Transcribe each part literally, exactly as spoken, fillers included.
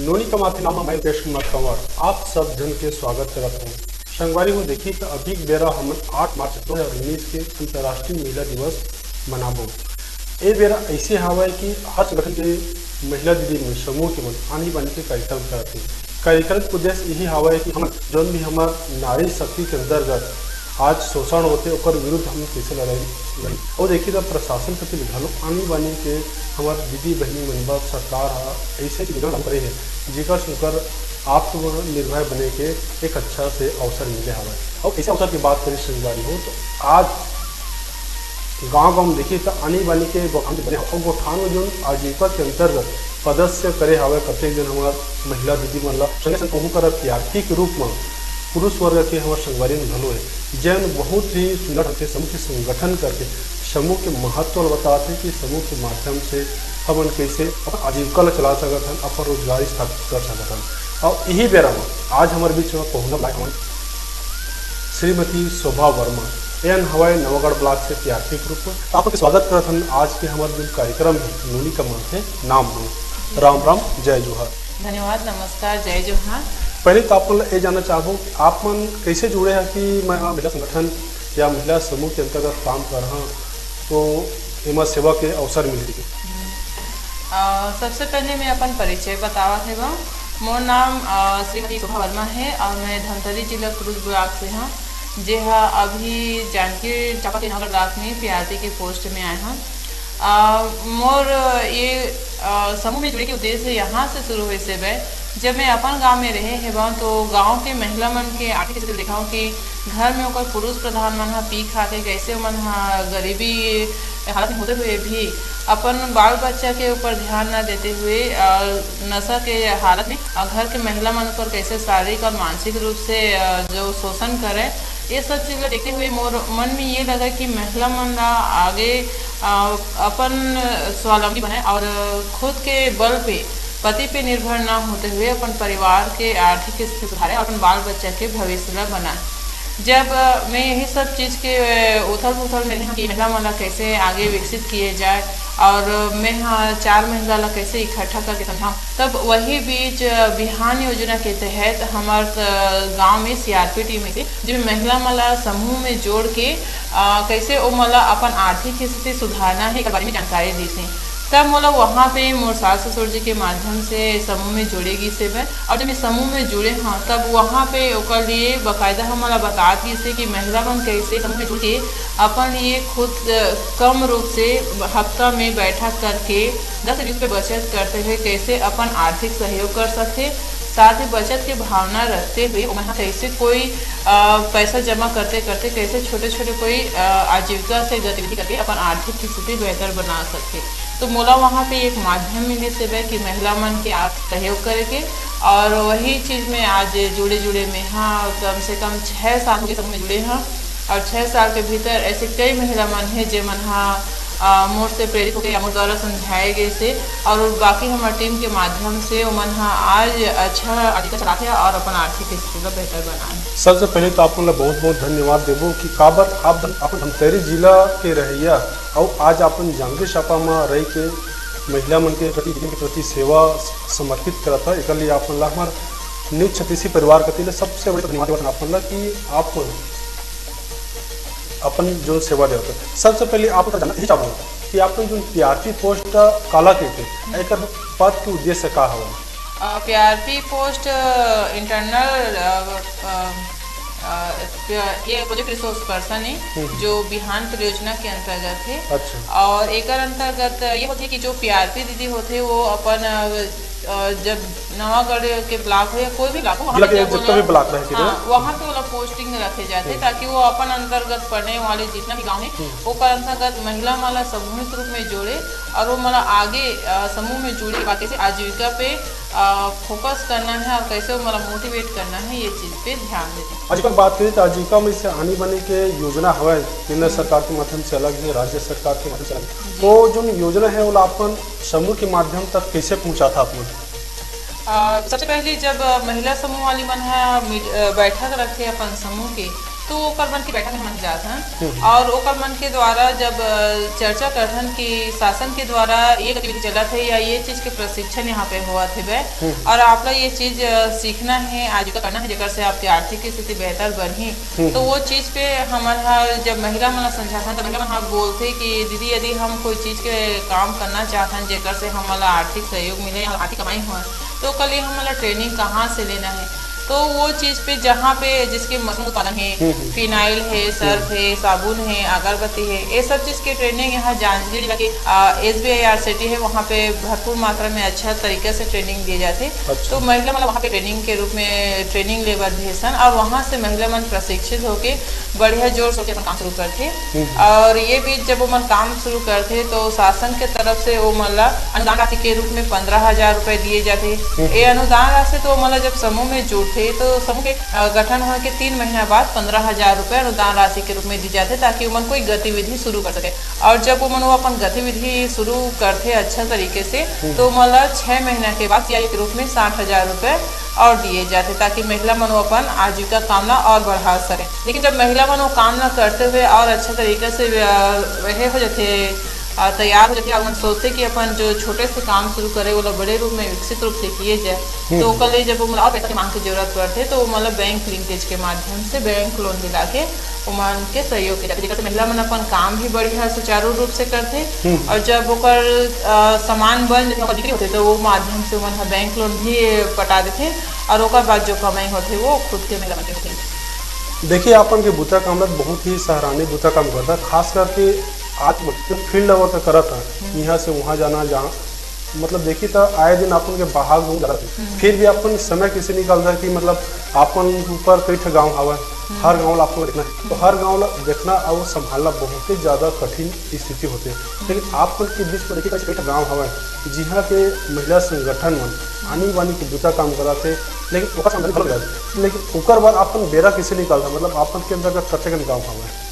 नोनी कमाथे नाम मैं रितेश कुमार कंवर, आप सब झन के स्वागत करत हूँ। संगवारी हो, देखी त अभी के बेरा हमन आठ मार्च दो हज़ार उन्नीस के अंतर्राष्ट्रीय महिला दिवस मनाबो। ए बेरा ऐसे हावय कि हर संगठन के महिला दीदी मन, समूह के मन आनी बानी के कार्यक्रम करत हे। कार्यक्रम के उद्देश्य यही हावय कि हम जौन भी हमर नारी शक्ति के अंतर्गत आज शोषण होथे, ओकर विरुद्ध हम कैसे लड़ाई लड़ी। और देखिए, तब प्रशासन कति ले घलो आनी बानी के हमर दीदी बहिनी मन बर सरकार ह ऐसे योजना लागू करे हे, जेकर से ओकर आत्मनिर्भर बने के एक अच्छा से अवसर मिले हवय। और ऐसे अवसर की बात करी संगवारी हो, तो आज गांव-गांव में देखिए, तो आनी बानी के गोठान बने हवय। और गोठान में जोन आजीविका के अंतर्गत पदस्थ करे हवय, कतेक जन हमर महिला दीदी मन ला संगे संग कहूं कर आर्थिक रूप में पुरुष वर्ग के हमर संगवारी मन घलो हे, जेन बहुत ही सुंदर ढंग से समूह के संगठन करके समूह के महत्व ल बताथे कि समूह के माध्यम से हमन कैसे अपन आजीविका ल चला सकत हन, अपन रोजगार स्थापित कर सकत हन। और यही बेरा में आज हमर बीच में पहुंचना लायक हवन श्रीमती शोभा वर्मा, एन हवय नवागढ़ ब्लॉक से पीआरपी के रूप में। तो आपके स्वागत करत हन आज के हमर जो कार्यक्रम है नोनी कमाथे नाम में। राम राम, जय जोहार। धन्यवाद, नमस्कार, जय जोहार। पहले तो आप मन ला ये जानना चाहबो कि आप मन कैसे जुड़े हैं कि मैं महिला संगठन या महिला समूह के अंतर्गत काम कर रहा, तो एमा सेवा के अवसर मिले। अ, सबसे पहले मैं अपन परिचय बतावत हे बा। मोर नाम, अ, श्रीमती शोभा वर्मा है और मैं धमतरी जिला कुरुद ब्लॉक से हूँ, जे हा अभी जानकी चांपा के नगर ब्लॉक में पीआरटी के पोस्ट में आए हूँ। अ, मोर ये, अ, समूह में जुड़े के उद्देश्य यहाँ से शुरू हुए से बे, जब मैं अपन गांव में रहे हेवं तो गांव के महिला मन के आर्थिक स्थिति देखा हूँ कि घर में ओकर पुरुष प्रधान मन ह पी खाथे, कैसे ओमन ह गरीबी हालत में होते हुए भी अपन बाल बच्चा के ऊपर ध्यान न देते हुए, अ, नशा के हालत में, अ, घर के महिला मन ऊपर कैसे शारीरिक और मानसिक रूप से, अ, जो शोषण करे, ये सब चीज ला देखते हुए मोर मन में ये लगा कि महिला मन ला आगे, अ, अपन स्वावलंबी बनाए और खुद के बल पे, पति पे निर्भर न होते हुए अपन परिवार के आर्थिक स्थिति सुधारे और अपन बाल बच्चा के भविष्य ला बनाए। जब, अ, मैं यही सब चीज के, अ, उथल पुथल में रही कि महिला मन ला कैसे आगे विकसित किए जाए और मैं ह चार महिला ला कैसे इकट्ठा करके समझाऊं, तब वही बीच, अ, बिहान योजना के तहत हमर, अ, गांव में सीआरपी टीम से, जिसमें महिला मन ला समूह में जोड़ के, अ, कैसे ओ मन ला अपन आर्थिक स्थिति सुधारना है, एकर बारे में जानकारी दीस हे। तब मोला वहाँ पे मोर सास ससुर जी के माध्यम से समूह में जोड़े गिस हे। और जब मैं समूह में जुड़े हूँ, तब वहाँ पे ओकर लिए बाकायदा हमन ला बतात गिस हे कि महिला मन कैसे समूह में जुड़ के अपन लिए खुद, अ, कम रूप से हफ्ता में बैठक करके दस से बीस रुपये बचत करते हुए कैसे अपन आर्थिक सहयोग कर सकते, साथ ही बचत के भावना रखते हुए ओमन ह कैसे कोई, अ, पैसा जमा करते करते कैसे छोटे छोटे कोई, अ, आजीविका से गतिविधि करके अपन आर्थिक स्थिति बेहतर बना सकते। तो मोला वहाँ पे एक माध्यम मिले से बे कि महिला मन के आप सहयोग करे के, और वही चीज में आज जुड़े जुड़े में, हाँ, कम से कम छः साल के समूह में जुड़े हैं। और छः साल के भीतर ऐसे कई महिला मन हे, जेमन ह, अ, मोर से प्रेरित होके या मोर द्वारा समझाए गए से, और बाकी हमर टीम के माध्यम से ओमन ह आज अच्छा आजीविका चलाथे और अपन आर्थिक स्थिति ला बेहतर बनाए। सबसे पहले तो आप मन ला बहुत बहुत धन्यवाद देबो कि काबर आप अपन धमतरी जिला के रहैया अउ आज अपन जांजगीर चांपा म रह के महिला मन के प्रति, के प्रति सेवा समर्पित करत ह। एकर लिए आप मन ला हमर न्यूज छत्तीसी परिवार कति ले सबसे बड़े धन्यवाद देवत हन आप मन ला कि आप मन अपन जो सेवा देवत हन। सबसे पहले आप मन जानना यही चाहूँगा कि आप मन जो पीआरपी पोस्ट काला कहते, एकर पद के उद्देश्य का हवय? पीआरपी पोस्ट इंटरनल, अ, अ, अ, ये प्रोजेक्ट रिसोर्स पर्सन है, हम्म। जो बिहान परियोजना के अंतर्गत है। अच्छा। और एकर अंतर्गत ये होथे कि जो पीआरपी दीदी होथे, वो अपन, अ, अ, जब नवागढ़ के ब्लॉक हो या कोई भी ब्लॉक हो, वहाँ जिला पे के जब जितना बोला, भी ब्लॉक रहे, ठीक है? हाँ, वहाँ पे ओला पोस्टिंग रखे जाते, हम्म। ताकि वो अपन अंतर्गत पड़ने वाले जितना भी गाँव है, हम्म। ओकर अंतर्गत महिला मन ला सामूहिक रूप में जोड़े और वो मन ला आगे, अ, समूह में जुड़े, बाकी से आजीविका पे, अ, फोकस करना है और कैसे वो मन ला मोटिवेट करना है, ये चीज पे ध्यान देते। आजीविका की बात करें तो आजीविका में से आनी बानी के योजना हवय, केंद्र हम्म। सरकार के माध्यम से अलग है, राज्य सरकार के माध्यम से अलग है। जी। तो जो योजना है, वो ला अपन समूह के माध्यम तक कैसे पहुंचाथा आप लोग? अ, सबसे पहले जब, अ, महिला समूह वाली मन ह मीट-, अ, बैठक रखथे अपन समूह के, तो ओकर मन के बैठक में हमन जात हन। हम्म। और ओकर मन के द्वारा जब, अ, चर्चा करथन कि शासन के द्वारा ये गतिविधि चलत हे या ये चीज के प्रशिक्षण यहाँ पे होवत हेबे, हम्म। और आप ला ये चीज, अ, सीखना हे, आजीविका करना हे, जेकर से आपके आर्थिक स्थिति बेहतर बनही। हम्म। तो वो चीज पे हमन ह जब महिला मन ला समझाथन, तो महिला मन ह बोलथे कि दीदी, यदि हम कोई चीज के काम करना चाहथन, जेकर से हमन ला आर्थिक सहयोग मिले या आर्थिक कमाई होए, तो ओकर लिए हमन ला ट्रेनिंग कहाँ से लेना हे? तो वो चीज पे, जहाँ पे जिसके मशरूम उत्पादन हे, हम्म, हम्म। फिनाइल हे, सर्फ हम्म। हे, साबुन हे, अगरबत्ती हे, ये सब चीज के ट्रेनिंग यहाँ जांजगीर जिला के, आ, S B I R C T हे, वहाँ पे भरपूर मात्रा में अच्छा तरीका से ट्रेनिंग दिए जाथे। अच्छा। तो महिला मन ला वहाँ पे ट्रेनिंग के रूप में ट्रेनिंग ले बर भेजथन और वहाँ से महिला मन प्रशिक्षित होके बढ़िया जोर शोर के अपन काम शुरू करथे। हम्म। और ये बीच जब ओमन काम शुरू करथे, तो शासन के तरफ से ओमन ला अनुदान राशि के रूप में पंद्रह हजार रुपए दिए जाथे। हम्म। ये अनुदान राशि तो ओमन ला जब समूह में जुड़थे, तो समूह के, अ, गठन होए के तीन महीना बाद पंद्रह हजार रुपए अनुदान राशि के रूप में दी जाथे, ताकि ओमन कोई गतिविधि शुरू कर सके। और जब ओमन वो अपन गतिविधि शुरू करथे अच्छा तरीके से, हम्म। तो ओमन ला छह महीना के बाद सी आई के रूप में साठ हजार रुपए और दिए जाथे, ताकि महिला मन वो अपन आजीविका काम ला और बढ़ा सके। लेकिन जब महिला मन वो काम ला करते हुए और अच्छा तरीके से, अ, वह हो जाथे, अ, तैयार हो जाथे और मन सोचथे कि अपन जो छोटे से काम शुरू करे, वो ला बड़े रूप में विकसित रूप से किए जाए, हम्म। तो ओकर लिए जब वो मतलब और पैसा के मांग की जरूरत पड़थे, तो वो मतलब बैंक लिंकेज के माध्यम से बैंक लोन दिला के ओमन के सहयोग किया जाथे, जेकर से महिला मन अपन काम भी बढ़िया सुचारू रूप से करथे। हम्म। और जब ओकर, अ, सामान बन जाथे, ओकर बिक्री होथे, तो वो माध्यम से ओमन ह बैंक लोन भी पटा देथे और ओकर बाद जो कमाई होथे, वो खुद के महिला मन के होथे। देखिए, आपन के बुता काम ल बहुत ही सराहनीय बुता काम करता, खास करके आज फील्ड लेवल का करत है, हम्म। यहाँ से वहाँ जाना, जहाँ मतलब देखी त आए दिन आपन के बाहर घूम जात हे। हम्म। फिर भी आपन समय कैसे निकालता कि मतलब आपन ऊपर कई ठे गांव हवय, हम्म। हर गांव ला आपको देखना है। तो हम्म। हर गांव ला देखना और संभालना बहुत ही ज्यादा कठिन स्थिति होते है। लेकिन हम्म। आपन के बीच में देखिए कई ठे गांव हवय, जिहाँ के महिला संगठन मन आनी बानी के बुता काम करत हे, लेकिन ओकर सामने घलो जात हे। लेकिन ओकर बाद आपन बेरा कैसे निकालता, मतलब आपन के अंतर्गत कतेकन गांव हवय?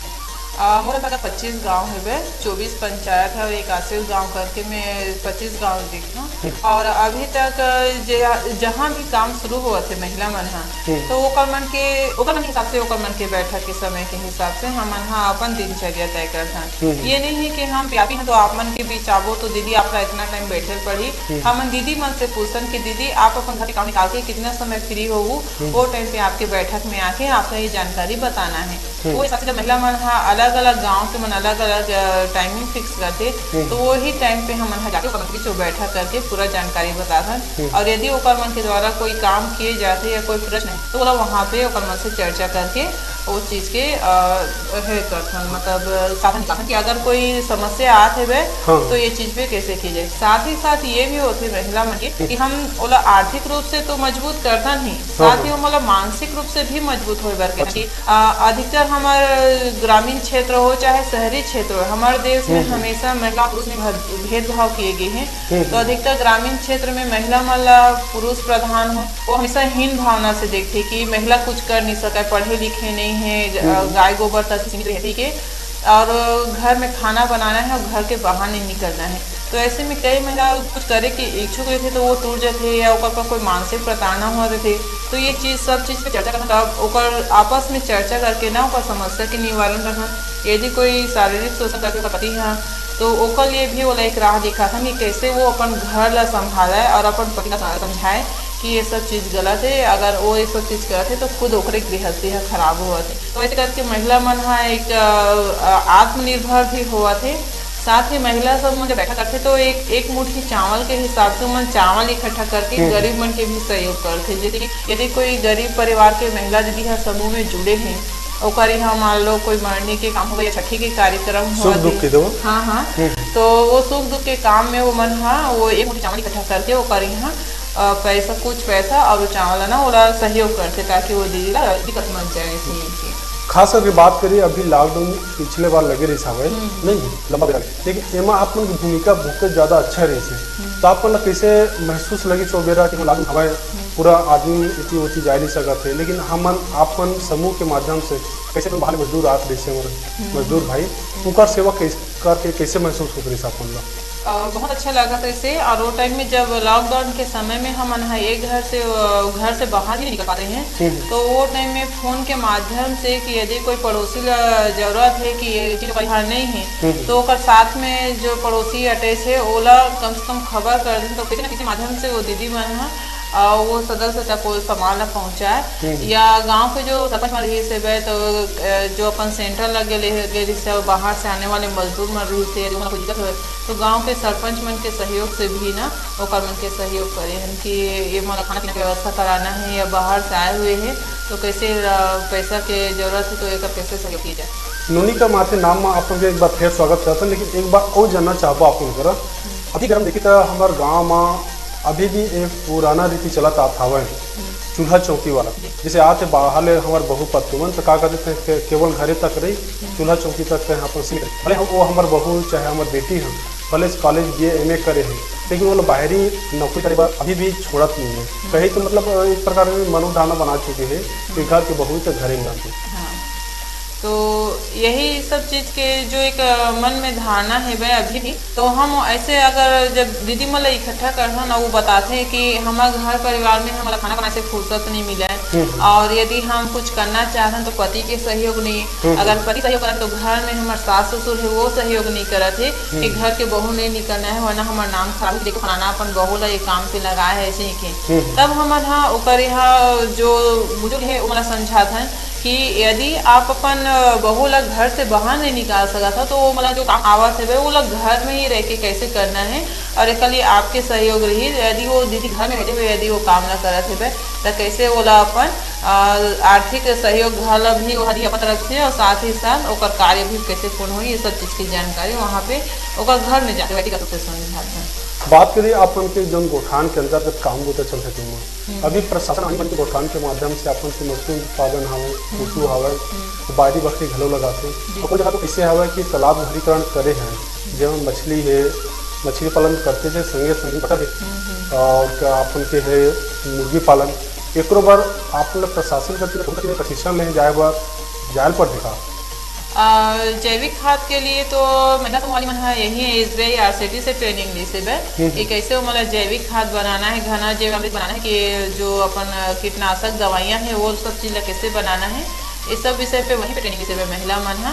अ, मोर अंतर्गत पच्चीस गांव हेबे, चौबीस पंचायत है और एक आशीष गांव करके मैं पच्चीस गांव देखना। हम्म। और अभी तक, अ, जे, जहां भी काम शुरू होवत हे महिला मन ह, हम्म। तो ओकर मन के, ओकर मन के हिसाब से, ओकर मन के बैठक के समय के हिसाब से हमन ह अपन दिनचर्या तय करथन। हम्म। ये नहीं है कि हम व्यापी हैं तो आप मन के बीच आबो तो दीदी आप ला इतना टाइम बैठे पड़ी। हम्म। हमन दीदी मन से पूछन कि दीदी आप अपन घर के काम निकाल के कितना समय फ्री होवू, हम्म। वो टाइम पे आपके बैठक में आके आपका ये जानकारी बताना है। हम्म। वो हिसाब से जब महिला मन ह अलग-अलग गांव के मन अलग-अलग, अ, टाइमिंग फिक्स करथे, हम्म। तो वही टाइम पे हमन ह जाके ओकर मन के बीच बैठक करके पूरा जानकारी बताथन। हम्म। और यदि ओकर मन के द्वारा कोई काम किए जाथे या कोई प्रश्न है, तो ओला वहाँ पे ओकर मन से चर्चा करके वो चीज के, अ, हे करथन, मतलब साधन निकालथन कि अगर कोई समस्या आत हेबे, हाँ। तो ये चीज पे कैसे की जाए। साथ ही साथ ये भी होथे महिला मन के कि हम ओला आर्थिक रूप से तो मजबूत करथन ही, हाँ, साथ ही हाँ। वो मतलब मानसिक रूप से भी मजबूत होए बर के अच्छा। कि अ, अधिकतर हमर ग्रामीण क्षेत्र हो चाहे शहरी क्षेत्र हो, हमर देश में हम्म, हम्म। हमेशा महिला पुरुष में भद-, भेदभाव किए गए हैं। हम्म, तो हम्म। अधिकतर ग्रामीण क्षेत्र में महिला मन ला पुरुष प्रधान हो, वो हमेशा हीन भावना से देखते कि महिला कुछ कर नहीं सके, पढ़े लिखे नहीं है, ग-, हम्म, हम्म। गाय गोबर तक सीमित रहती के, और घर में खाना बनाना है और घर के बाहर नहीं निकलना है। तो ऐसे में कई महिला कुछ करे के इच्छुक रहिथे तो वो टूट जाथे या ओकर पर कोई मानसिक प्रताड़ना हुआ रहिथे। तो ये चीज, सब चीज पे चर्चा करना, तब ओकर आपस में चर्चा करके ना ओकर समस्या के निवारण करना। यदि कोई शारीरिक शोषण करके ओकर पति ह, तो ओकर लिए भी ओला एक राह दिखाथन कि कैसे वो अपन घर ला संभाले और अपन पति ला समझाए कि ये सब चीज गलत है। अगर वो ये सब चीज करत है तो खुद ओकरे गृहस्थी ह खराब होवत है। तो ऐसे करके महिला मन ह एक, अ, अ, आत्मनिर्भर भी होवत है। साथ ही महिला सब मन जब बैठक करथे तो एक, एक मुट्ठी चावल के हिसाब से मन चावल इकट्ठा करके हम्म। गरीब मन के भी सहयोग करथे। जैसे कि यदि कोई गरीब परिवार के महिला दीदी ह समूह में जुड़े हैं, ओकर यहाँ मान लो कोई मरनी के काम होवय या छठी के कार्यक्रम सुख होवत दुख हे। के देवो। हाँ, हाँ। हम्म। तो वो सुख दुख के काम में वो मन ह वो एक मुट्ठी चावल इकट्ठा करके ओकर यहाँ, अ, पैसा, कुछ पैसा और वो चावल ना ओला सहयोग करथे ताकि वो दीदी ला दिक्कत मत जाए ऐसे ही। खास करके बात करिए अभी लॉकडाउन पिछले बार लगे रहिस हवय, हम्म। नहीं लंबा बेरा ले। लेकिन एमा आप मन की भूमिका बहुत ज्यादा अच्छा रहिस हे। हम्म। तो आप मन ला कैसे महसूस लगिस ओ बेरा कि लॉकडाउन हवय, हम्म। पूरा आदमी इति उति जाए नहीं सकत हे, लेकिन हमन आप मन समूह के माध्यम से कैसे तो बाहर मजदूर आत रहिस हे, हमारे हम्म। मजदूर भाई, हम्म। उनकर सेवा कैसे करके कैसे महसूस होत रहिस आप मन ला? अ, बहुत अच्छा लगा था इसे। और वो टाइम में जब लॉकडाउन के समय में हमन ह एक घर से, अ, घर से बाहर ही नहीं निकल पाते हैं, हम्म। तो वो टाइम में फोन के माध्यम से कि यदि कोई पड़ोसी ला जरूरत है कि ये चीज परिहार नहीं है, हम्म। तो ओकर साथ में जो पड़ोसी अटैच है, ओला कम से कम खबर कर दें, तो किसी न किसी माध्यम से वो दीदी मन ह, अ, वो सदस्य तक वो सामान ला पहुंचाए। हम्म। या गांव के जो सरपंच मन रहिस हेबे, तो, अ, जो अपन सेंटर लगे ले, गे रहिस हे, बाहर से आने वाले मजदूर मन रहिस हे, जो मन कोई दिक्कत होय, तो गांव के सरपंच मन के सहयोग से भी ना ओकर मन के सहयोग करे हन कि ये मोला खाना पीना के व्यवस्था कराना है या बाहर से आए हुए हैं, तो कैसे, अ, पैसा के जरूरत है, तो एकर कैसे सहयोग किया जाए। नोनी का माथे नाम में आप लोग के एक बार फिर स्वागत करते हैं, लेकिन एक बार और जानना चाहबो आप लोग करा, अभी अगर हम देखी तो हमारे गांव में अभी भी एक पुराना रीति चलत आत हवय, चूल्हा चौकी वाला। जैसे आते बाहर ले हमारे बहू पत्तू मन, तो का कहते थे, के-, केवल घरे तक रही, चूल्हा चौकी तक रहे, अपन सीमित रही। भले हम, वो हमारे बहू चाहे हमारे बेटी हम, भले कॉलेज बीए एमए करे हैं, लेकिन वो लोग बाहरी नौकरी करे बर अभी भी छोड़त नहीं है। कही तो मतलब एक प्रकार में मनोधारणा बना चुके हैं कि घर के बहू तो घरे में रहती। हाँ। तो यही सब चीज के जो एक, अ, मन में धारणा है वह अभी भी। तो हम ऐसे अगर जब दीदी मन ला इकट्ठा करथन, वो बताथे कि हमार घर परिवार में हमला खाना बनाए से फुर्सत नहीं मिले, हम्म। और यदि हम कुछ करना चाहथन तो पति के सहयोग नहीं, हम्म। अगर पति सहयोग करत तो घर में हमार सास ससुर है वो सहयोग नहीं करत है कि हम्म। घर के बहू नहीं निकलना है, वरना हमार नाम खराब हो, देखो फलाना अपन बहू ला ये काम पे लगाए है, ऐसे ही के। हम्म। तब हमन हा ओकर यहाँ जो बुजुर्ग है ओमन ला समझाथन कि यदि आप अपन, अ, बहू ला घर से बाहर नहीं निकाल सकत हो, तो वो मतलब जो काम आवत हेबे, वो ला घर में ही रह के कैसे करना है और एकर लिए आपके सहयोग रही। यदि वो दीदी घर में बैठे हुए यदि वो काम ना करत हेबे, तो कैसे वो ला अपन, अ, आर्थिक सहयोग घर ला भी वो दिया पता रखते हैं और साथ ही साथ ओकर कार्य भी कैसे पूर्ण होई, ये सब चीज की जानकारी वहाँ पे ओकर घर में जाके व्यक्तिगत रूप से समझाते हैं। बात करिए अपन के जौन गोठान के अंतर्गत काम बूता चलथे, तुम हम्म। अभी प्रशासन आनी बनी के गोठान के माध्यम से अपन के मशरूम उत्पादन हवय, हम्म। कुसु हवय, हम्म। बायरी बखरी घलो लगाथे। जी। अपन जगह तो कैसे हवय कि तालाब घरीकरण करे हैं, जेमा मछली है, मछली पालन करते थे, संगे संगे बटर है, हम्म, हम्म। और का अपन के है मुर्गी पालन, एकरो बर आप लोग प्रशासन के तरफ से प्रशिक्षण लेने जाए बर जायल पर देखा। अ, जैविक खाद के लिए तो महिला समूह वाली मन ह यही एसबीआई आरसीटी से ट्रेनिंग ली से बे हम्म। कि कैसे वो मतलब जैविक खाद बनाना है, घना जैव अमृत बनाना है, कि जो अपन, अ, कीटनाशक दवाइयाँ हैं वो सब चीज़ ला कैसे बनाना है, ये सब विषय पे वहीं पे ट्रेनिंग ली से बे महिला मन ह।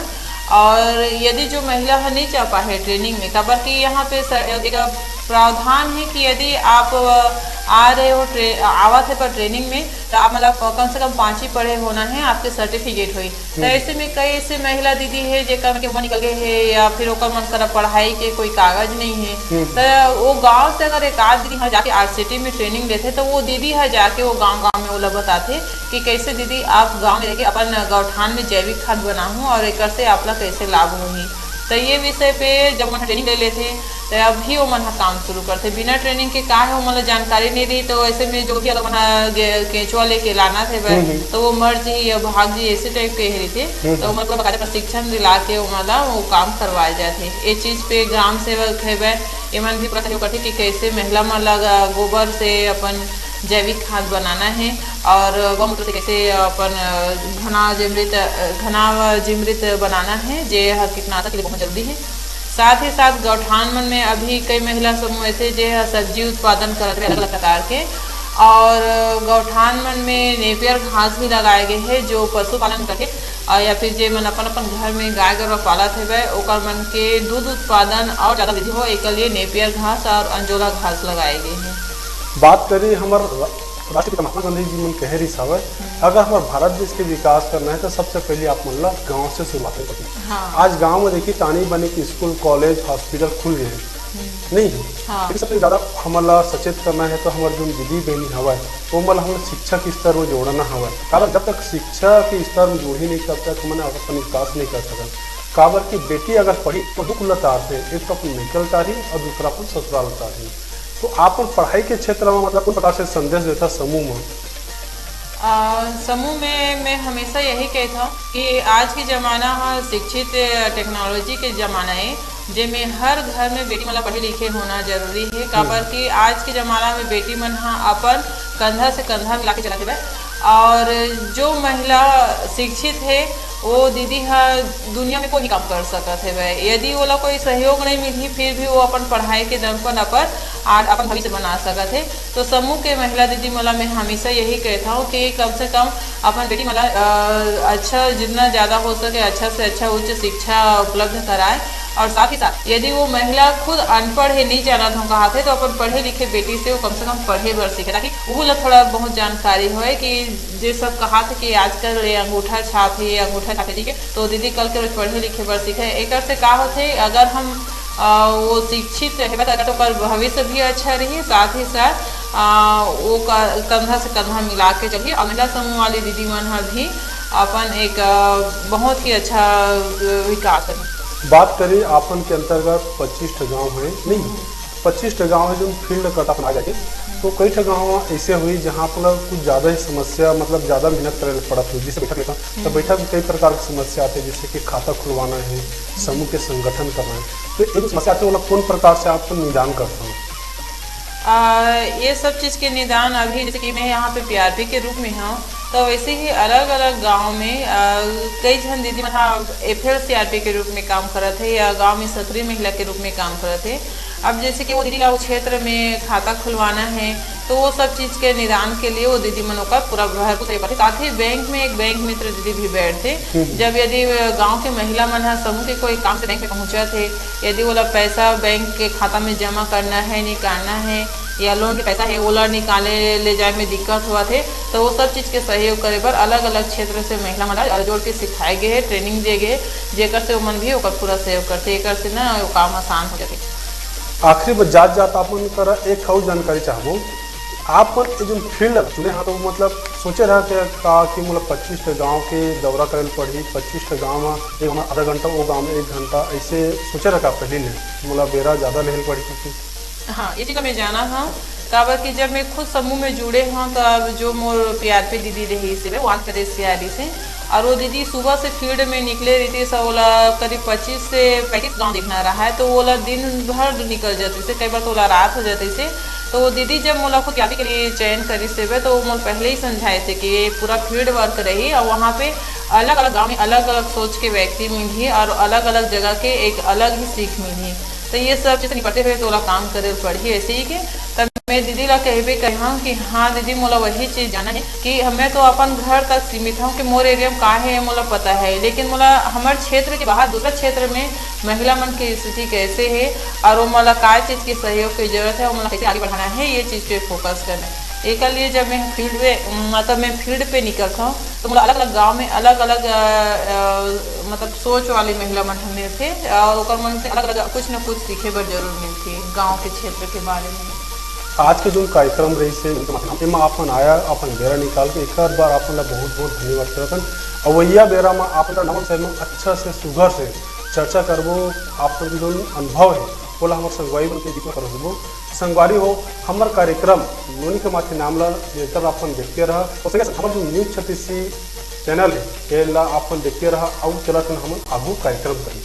और यदि जो महिला ह नहीं जा पाए ट्रेनिंग में, काबर कि यहाँ पे स-, एक प्रावधान है कि यदि आप, अ, आ रहे हो ट्रे-, आवत है पर ट्रेनिंग में, तो आप मतलब कम से कम पाँचवीं पढ़े होना है, आपके सर्टिफिकेट होई। तो हम्म। ऐसे में कई ऐसे महिला दीदी है जेकर के उम्र निकल गए है या फिर ओकर मन करा पढ़ाई के कोई कागज नहीं है, हम्म। तो वो गांव से अगर एक आध दीदी यहाँ जाके आरसीटी में ट्रेनिंग लेते तो वो दीदी है जाके वो गांव गांव में ओला बताते कि कैसे दीदी आप गांव में रह के अपन गौठान में जैविक खाद बनाहूँ और एकर से आप ला कैसे लाभ होही। तो ये विषय पे जब वहाँ ट्रेनिंग ले लेते तो अभी ओमन ह काम शुरू करथे। बिना ट्रेनिंग के का है, ओमन ला जानकारी नहीं रही, तो ऐसे में जो भी अगर ओमन ह गे-, केंचुआ लेके लाना थे बर, हम्म, हम्म। तो वो मर जी या भाग जी, ऐसे टाइप के ही रहिथे। हम्म, तो हम्म। ओमन ला बकायदा प्रशिक्षण दिला के ओमन ला वो काम करवाए जाथे। ये चीज पे ग्राम सेवक हेबे, एमन भी पूरा सहयोग करथे कि कैसे महिला मन ला ग-, गोबर से अपन जैविक खाद बनाना है और गौमूत्र से कैसे अपन, अ, घना जीमृत, अ, घना व जीमृत बनाना है, जे ह कीटनाशक के लिए बहुत जरूरी है। साथ ही साथ गौठान मन में अभी कई महिला समूह ऐसे जे ह सब्जी उत्पादन करत रहे अलग-अलग प्रकार के, और गौठान मन में नेपियर घास भी लगाए गए हैं, जो पशुपालन करके, अ, या फिर जे मन अपन-अपन घर में गाय गरवा पालत हेबे, ओकर मन के दूध उत्पादन और ज्यादा वृद्धि हो, एकर लिए नेपियर घास और अंजोला घास लगाए गए हैं। बात करी हमर रा-, राष्ट्रपिता महात्मा गांधी जी मन कहे रिहिस हवय, हम्म। अगर हमर भारत देश के विकास करना है, तो सबसे पहले आप मन ला गांव से शुरुआत करना पड़ही। हाँ। आज गांव में देखिए, तानी बने के स्कूल, कॉलेज, हॉस्पिटल खुल गए हैं, हम्म। नहीं है। हाँ। लेकिन सबसे ज्यादा हमन ला सचेत करना है, तो हमर जो दीदी बहनी हवय, वो मन ला हमन शिक्षा के स्तर में जोड़ना हवय। काबर जब तक शिक्षा के स्तर में जोड़ही नहीं, तब तक हमन अपन विकास नहीं कर सकत। काबर कि बेटी अगर पढ़ी, तो दू कुल्ला तारथे, एक तो अपन लइका ल तारही और दूसरा अपन ससुराल ल तारही। तो आप मन पढ़ाई के क्षेत्र में मतलब कोन प्रकार से संदेश देथा समूह में? अ, समूह में मैं हमेशा यही कहता हूँ कि आज के जमाना ह शिक्षित टेक्नोलॉजी के जमाना है, जेमे हर घर में बेटी मन ला पढ़े लिखे होना जरूरी है। काबर हम्म। कि आज के जमाना में बेटी मन ह अपन कंधा से कंधा मिला के चलत हेबे। और जो महिला शिक्षित हे, वो दीदी ह दुनिया में कोई काम कर सकत हे। यदि ओला कोई सहयोग नहीं मिलही, फिर भी वो अपन पढ़ाई के दम पर अपन, और अपन भविष्य बना सकत हे। तो समूह के महिला दीदी मन ला मैं हमेशा यही कहता हूँ कि कम से कम अपन बेटी मन ला, अ, अच्छा, जितना ज़्यादा हो सके, अच्छा से अच्छा उच्च शिक्षा उपलब्ध कराए। और साथ ही साथ यदि वो महिला खुद अनपढ़ हे, नहीं जानत हो कहा थे, तो अपन पढ़े लिखे बेटी से वो कम से कम पढ़े बर सीखे, ताकि वो ला थोड़ा बहुत जानकारी होए कि जे सब कहा थे कि आजकल ये अंगूठा छाप हे, ये अंगूठा छाप हे, ठीक है, तो दीदी कल के रोज पढ़े लिखे बर सीखे। एकर से का होथे, अगर हम, अ, वो शिक्षित हेबे, तो अगर तो ओकर भविष्य भी अच्छा रही, साथ ही साथ, अ, वो क-, कंधा से कंधा मिला के चलिए, और महिला समूह वाली दीदी मन ह भी अपन एक, अ, बहुत ही अच्छा, अ, विकास है। बात करी आपन के अंतर्गत पच्चीस ठो गांव है, नहीं, पच्चीस ठो गांव है जो फील्ड कट अपन आ जाके, तो कई ठो गांव ऐसे हुई जहां पर कुछ ज्यादा ही समस्या, मतलब ज्यादा मेहनत करे पड़त हुई, जैसे बैठक लेता तो बैठक में कई प्रकार की समस्या आते हैं, जैसे कि खाता खुलवाना है, समूह के संगठन करना है, तो ये जो समस्या आते हैं, ओला कौन प्रकार से आप निदान करते हो? आ, ये सब चीज के निदान अभी जैसे कि मैं यहाँ पे पीआरपी के रूप में हूँ, तो वैसे ही अलग-अलग गांव में, आ, कई झन दीदी मन ह एफएल सीआरपी के रूप में काम करत हे या गांव में सक्रिय महिला के रूप में काम करत हे। अब जैसे कि वो दीदी ला वो क्षेत्र में खाता खुलवाना है, तो वो सब चीज के निदान के लिए वो दीदी मन ओकर पूरा भरपूर सहयोग करथे। साथ ही बैंक में एक बैंक मित्र दीदी भी बैठथे। हम्म। जब यदि गांव के महिला मन ह समूह के कोई काम से बैंक में पहुंचत हे, यदि ओला पैसा बैंक के खाता में जमा करना है, निकालना है, या लोन के पैसा है, ओला निकाले ले जाए में दिक्कत होवत हे, तो वो सब चीज के सहयोग करे बर अलग-अलग क्षेत्र से महिला मन ला जोड़ के सिखाए गे हे, ट्रेनिंग दिए गे हे, जेकर से ओमन भी ओकर पूरा सहयोग करथे, एकर से ना वो काम आसान हो जाथे। आखिरी में जात-जात आप मन करा एक अउ जानकारी चाहबो, आप मन ये जो फील्ड चुने हा, तो मतलब सोचे रहा क्या का कि मोला पच्चीस ठो गांव के दौरा करे ल पड़ही, पच्चीस ठो गांव में एक आधा घंटा, वो गांव में एक घंटा, ऐसे सोचे रहा का पहले ले मोला बेरा ज्यादा लेहे ल पड़ही? हाँ, ये चीज मैं जाना था, काबर कि जब मैं खुद समूह में जुड़े हूँ, तो अब जो मोर पीआरपी दीदी रही से, वो आंध्र प्रदेश से आ रही से, और वो दीदी सुबह से फील्ड में निकले रहिथे, सब ओला करीब पच्चीस से पैंतीस गांव देखना रहा है, तो ओला दिन भर निकल जाते से, कई बार तो ओला रात हो जाते से। तो वो दीदी जब मोला खुद पीआरपी के लिए चयन करी से, तो वो मोला पहले ही समझाए थे कि ये पूरा फील्ड वर्क रही और वहाँ पे अलग-अलग गांव में अलग-अलग सोच के व्यक्ति मिलही और अलग-अलग जगह के एक अलग ही सीख मिलही। तो ये सब चीज से निपटते हुए तोला काम करे पड़ही ऐसे ही के। तब मैं दीदी ला कहबे कहा कि हाँ दीदी, मोला वही चीज जाना है कि मैं तो अपन घर तक सीमित हूँ कि मोर एरिया में का है, मोला पता है, लेकिन मोला हमर क्षेत्र के बाहर दूसरा क्षेत्र में महिला मन की स्थिति कैसे है और वो मोला का चीज के सहयोग की जरूरत है, वो मोला कैसे आगे बढ़ाना है, ये चीज पे फोकस करना है। एकर लिए जब मैं फील्ड पे, मतलब मैं फील्ड पे निकलता हूँ, तो मोला अलग-अलग गांव में अलग-अलग, अ, अ, मतलब सोच वाली महिला मन ह मिलथे और ओकर मन से अलग-अलग कुछ न कुछ सीखे बर जरूर मिलथे गांव के क्षेत्र के बारे में। आज के जो कार्यक्रम रहिस हे, एमा आप मन आया, अपन बेरा निकाल के एक बार आप मन ला बहुत-बहुत धन्यवाद करत हन। अवइया बेरा में आप मन ला नवा विषय में अच्छा से सुघर से चर्चा करबो, आप मन के जो अनुभव है, ओला हमर संगवारी मन के बीच में परोसबो। संगवारी हो, हमर कार्यक्रम नोनी के माथे नाम ला निरंतर आप मन देखते रहा। और संगे संग हमर जो न्यूज छत्तीस चैनल है, एला आप मन देखते रहा। अउ चलत हन हमन आगू कार्यक्रम करी।